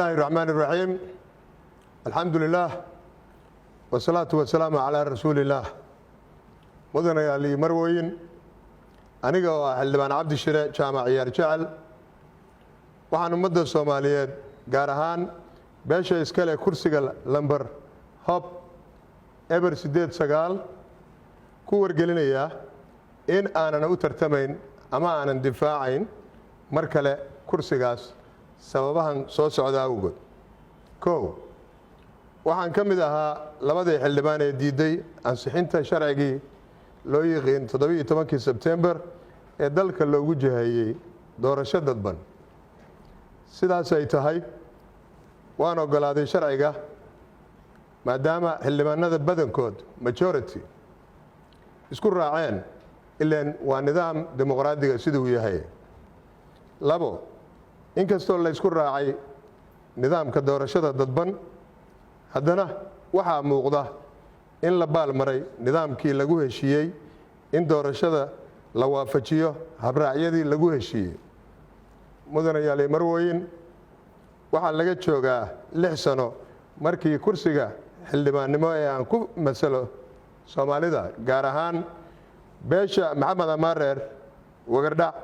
Illaahi raxmaan iraxiim, alxamdu lilaah, wasalaatu wasalaamu calaa rasuuli illaah. Mudanayaal iyo marwooyin, aniga oo ah Xildhibaan Cabdi Shire Jaamac Ciyaar Jecel, waxaan ummadda Soomaaliyeed, gaar ahaan beesha iskale kursiga lambar hob 089, ku wargelinayaa in aanan u tartamayn ama aanan difaacayn mar kale kursigaas sababahan soo socda awgood. Kow, waxaan ka mid ahaa labadii xildhibaan ee diiday ansixinta sharcigii loo yiqiin 17-kii Sebtembar ee dalka loogu jiheeyey doorasho dadban. Sidaas ay tahay, waan oggolaaday sharciga, maadaama xildhibaanada badankood, majority, isku raaceen, ileen waa nidaam dimuqraadiga siduu yahay. Labo, inkastoo la ysku raacay nidaamka doorashada dadban, haddana waxaa muuqda in la baalmaray nidaamkii lagu heshiiyey in doorashada la waafajiyo habraacyadii lagu heshiiyey. Mudanayaal iyo marwooyin, waxaa laga joogaa 6 sano markii kursiga xildhibaannimo ee aan ku masalo Soomaalida, gaar ahaan beesha Maxamed Amaareer Wagardhac,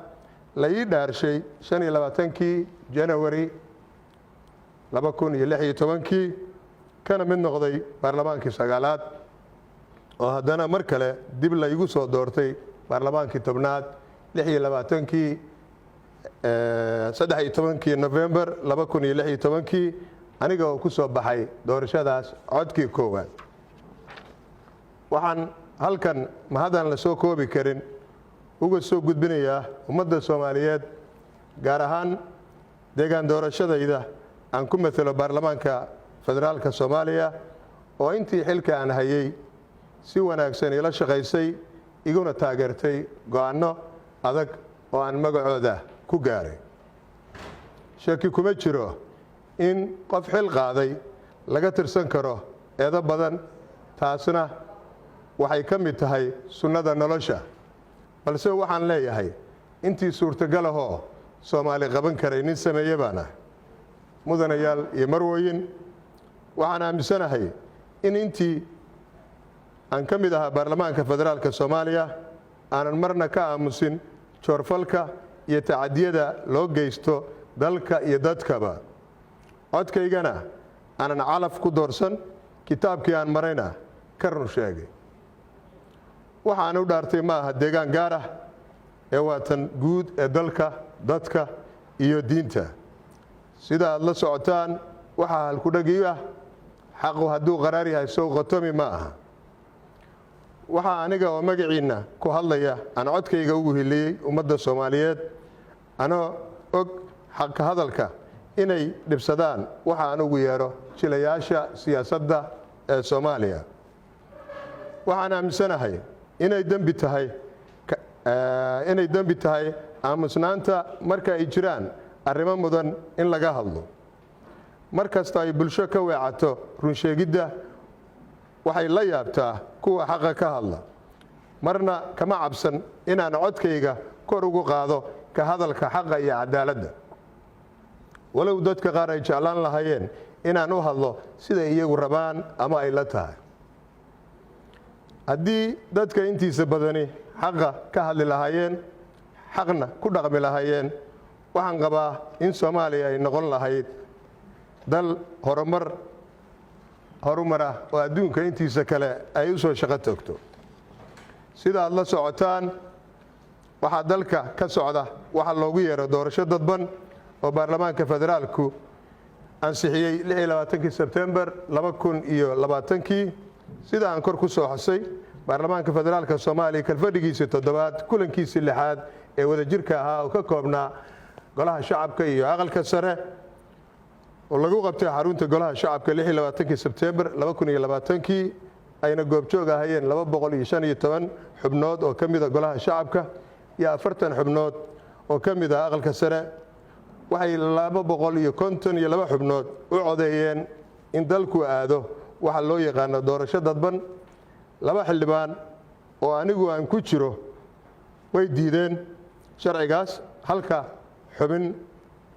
la ii dhaarshay 25-kii Janawari 2016-kii, kana mid noqday baarlamaankii sagaalaad, oo haddana mar kale dib la igu soo doortay baarlamaankii 10aad 26-kii, 13-kii Nofembar 2016-kii, aniga oo ku soo baxay doorashadaas codkii koowaad. Waxaan halkan mahadaan la soo koobi karin uga soo gudbinayaa ummadda Soomaaliyeed, gaar ahaan deegaan doorashadayda aan ku matalo baarlamaanka federaalka Soomaaliya, oo intii xilka aan hayay si wanaagsan ila shaqaysay, iguna taageertay go'aanno adag oo aan magacooda ku gaaray. Shaki kuma jiro in qof xil qaaday laga tirsan karo eedo badan, taasna waxay ka mid tahay sunnada nolosha. Balse waxaan leeyahay, intii suurtagal ahoo Soomaali qaban karay nin sameeye baan ah. Mudanayaal iyo marwooyin, waxaan aaminsanahay in intii aan ka mid ahaa baarlamaanka federaalka Soomaaliya aanan marna ka aamusin joorfalka iyo tacadiyada loo geysto dalka iyo dadkaba, codkaygana aanan calaf ku doorsan, kitaabkii aan marayna ka run sheegay. Waxaan u dhaartay ma aha deegaan gaar ah ee waa tan guud ee dalka, dadka iyo diinta. Sida aad la socotaan, waxaa halkudhagii ah "Xaqu hadduu qaraar yahay, sow qotomi ma aha". Waxaa aniga oo magaciinna ku hadlaya aan codkayga ugu hiliyey ummadda Soomaaliyeed, anoo og xaqa hadalka inay dhibsadaan waxa aan ugu yeedho jilayaasha siyaasadda ee Soomaaliya. Waxaan aaminsanahay inay dembi tahay aamusnaanta marka ay jiraan arrimo mudan in laga hadlo. Mar kasta ay bulsho ka weecato runsheegidda, waxay la yaabtaa kuwa xaqa ka hadla. Marna kama cabsan inaan codkayga kor ugu qaado ka hadalka xaqa iyo cadaaladda, walow dadka qaar ay jeclaan lahaayeen inaan u hadlo siday iyagu rabaan ama ay la tahay. Haddii dadka intiisa badani xaqa ka hadli lahaayeen, xaqna ku dhaqmi lahaayeen, waxaan qabaa in Soomaaliya ay noqon lahayd dal horumar horumar ah oo adduunka intiisa kale ay u soo shaqo togto. Sida aad la socotaan, waxaa dalka ka socda waxa loogu yeero doorasho dadban oo baarlamaanka federaalku ansixiyey 26-kii Sebtembar 2020-kii. Sida aan kor ku soo xusay, baarlamaanka federaalka Soomaaliya kalfadhigiisii toddobaad, kulankiisii lixaad ee wadajirka ahaa oo ka koobnaa Golaha Shacabka iyo Aqalka Sare, oo lagu qabtay xarunta Golaha Shacabka 26-kii Sebtembar 2020-kii, ayna goobjoog ahayeen 215 xubnood oo ka mida Golaha Shacabka iyo 40 xubnood oo ka mid ah Aqalka Sare, waxay 252 xubnood u codeeyeen in dalku aado waxa loo yaqaano doorasho dadban. Laba xildhibaan oo anigu aan ku jiro way diideen sharcigaas, halka xubin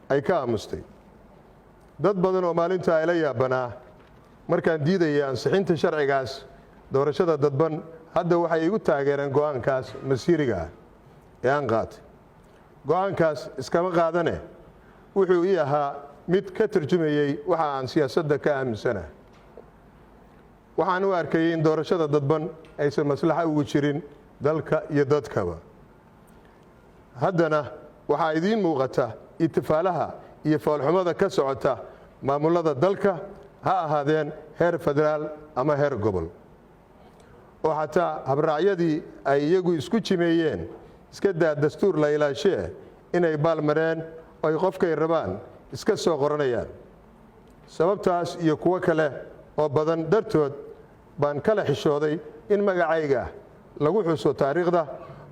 ay ka aamustay. Dad badan oo maalinta ayla yaabanaa markaan diidaya ansixinta sharcigaas doorashada dadban, hadda waxay igu taageereen go'aankaas masiiriga ah ee aan qaatay. Go'aankaas iskama qaadane, wuxuu ii ahaa mid ka tarjumayey waxa aan siyaasadda ka aaminsanahay. Waxaan u arkayay in doorashada dadban aysan maslaxa ugu jirin dalka iyo dadkaba. Haddana waxaa idiin muuqata itifaalaha iyo foolxumada ka socota maamulada dalka, ha ahaadeen heer federaal ama heer gobol, oo xataa habraacyadii ay iyagu isku jimeeyeen, iska daa dastuur la ilaashee, inay baalmareen oo ay qofkay rabaan iska soo qoranayaan. Sababtaas iyo kuwo kale oo badan dartood baan kala xishooday in magacayga lagu xuso taariikhda,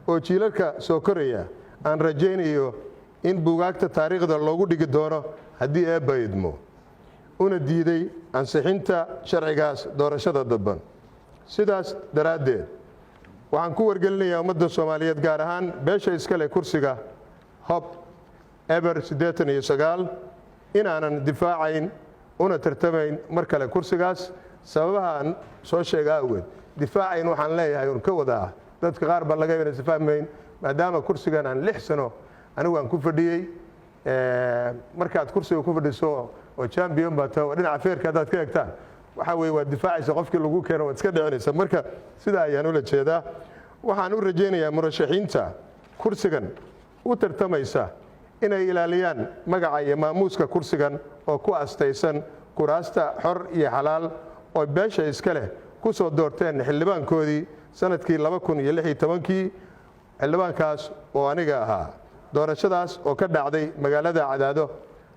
oo jiilalka soo koraya aan rajaynayo in buugaagta taariikhda loogu dhigi doono haddii Eebba idmo, una diiday ansixinta sharcigaas doorashada dadban. Sidaas daraaddeed, waxaan ku wargelinayaa ummadda Soomaaliyeed, gaar ahaan beesha iskale kursiga Hob 089, inaanan difaacayn una tartamayn mar kale kursigaas sababahaan soo sheega awgeed. Difaacayn waxaan leeyahay un ka wadaa, dadka qaar baa laga yaaba inaysan fahmayn, maadaama kursigan aan 6 sano anigu aan ku fadhiyey. Markaad kursiga ku fadhiso oo champion baa tahay, oo dhinaca feerka haddaad ka egtaan, waxaa weeye waad difaacaysa, qofkii lagu keeno waad iska dhicinaysa. Marka sidaa ayaan ula jeedaa. Waxaan u rajaynayaa murashaxiinta kursigan u tartamaysa inay ilaaliyaan magaca iyo maamuuska kursigan oo ku astaysan kuraasta xor iyo xalaal oo beesha iska leh ku soo doorteen xildhibaankoodii sanadkii 2016-kii, xildhibaankaas oo aniga ahaa, doorashadaas oo ka dhacday magaalada Cadaado.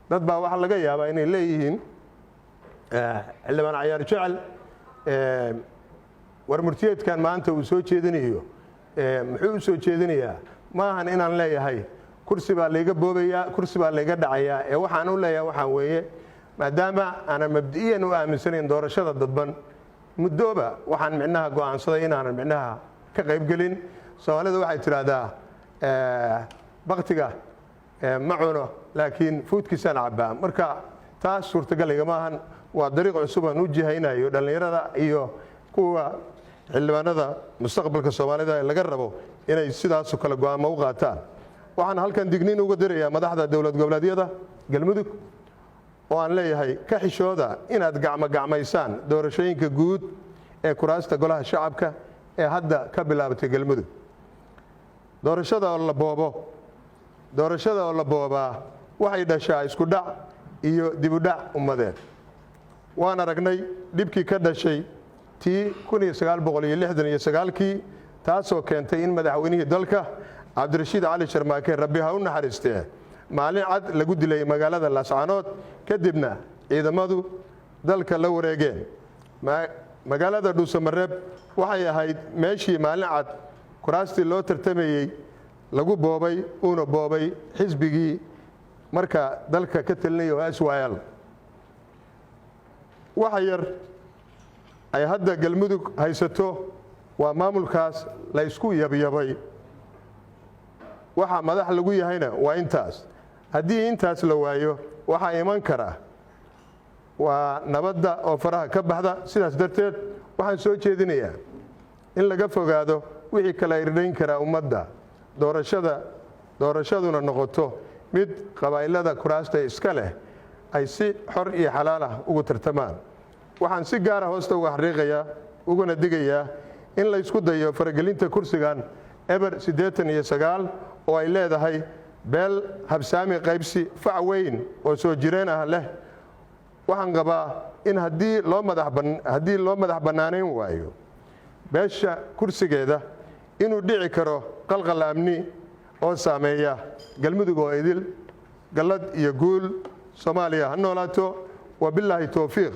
Dad baa waxaa laga yaabaa inay leeyihiin, "Xildhibaan Cayaar Jecel war murtiyeedkan maanta uu soo jeedinayo muxuu u soo jeedinayaa?" Ma ahan inaan leeyahay kursi baa layga boobayaa, kursi baa layga dhacayaa, ee waxaan u leeyahay waxaan weeye, maadaama aanan mabdi'iyan u aaminsanayn doorashada dadban, muddooba waxaan micnaha go'aansaday inaanan micnaha ka qaybgelin. Soomaalida waxay tidhaahdaa, "Baktiga ma cuno, laakiin fuudkiisaan cabbaa." Marka taas suurtagal igama ahan. Waa dariiq cusub aan u jihaynayo dhallinyarada iyo kuwa xildhibaanada mustaqbalka Soomaalida ee laga rabo inay sidaasoo kale go'aamo u qaataan. Waxaan halkan digniin uga dirayaa madaxda dowlad goboleedyada Galmudug, oo aan leeyahay, ka xishooda inaad gacmo gacmaysaan doorashooyinka guud ee kuraasta Golaha Shacabka ee hadda ka bilaabatay Galmudug. Doorashada oo la boobo, doorashada oo la boobaa waxay dhashaa isku dhac iyo dibudhac ummadeed. Waan aragnay dhibkii ka dhashay tii 1969-kii, taasoo keentay in madaxweynihii dalka Cabdirashiid Cali Sharmaake, Rabbi ha u naxariistee, maalin cad lagu dilay magaalada Laascaanood, kadibna ciidamadu dalka la wareegeen. Magaalada Dhuusamareeb waxay ahayd meeshii maalin cad kuraastii loo tartamayey lagu boobay, uuna boobay xisbigii marka dalka ka talinaya oo SYL. Waxa yar ay hadda Galmudug haysato waa maamulkaas la isku yabyabay. Waxa madax lagu yahayna waa intaas. Haddii intaas la waayo, waxaa iman kara waa nabadda oo faraha ka baxda. Sidaas darteed, waxaan soo jeedinayaa in laga fogaado wixii kala irdhayn karaa ummadda, doorashada doorashaduna noqoto mid qabaa'ilada kuraasta iska leh ay si xor iyo xalaal ah ugu tartamaan. Waxaan si gaara hoosta uga xariiqayaa uguna digayaa in la ysku dayo faragelinta kursigan 089 oo ay leedahay beel habsaami qaybsi fac weyn oo soo jireen ah leh. Waxaan qabaa in haddii loo madax bannaanayn waayo beesha kursigeeda, inuu dhici karo qalqal amni oo saameeya Galmudug oo idil. Gallad iyo guul. Soomaaliya ha noolaato. Wabilaahi towfiiq.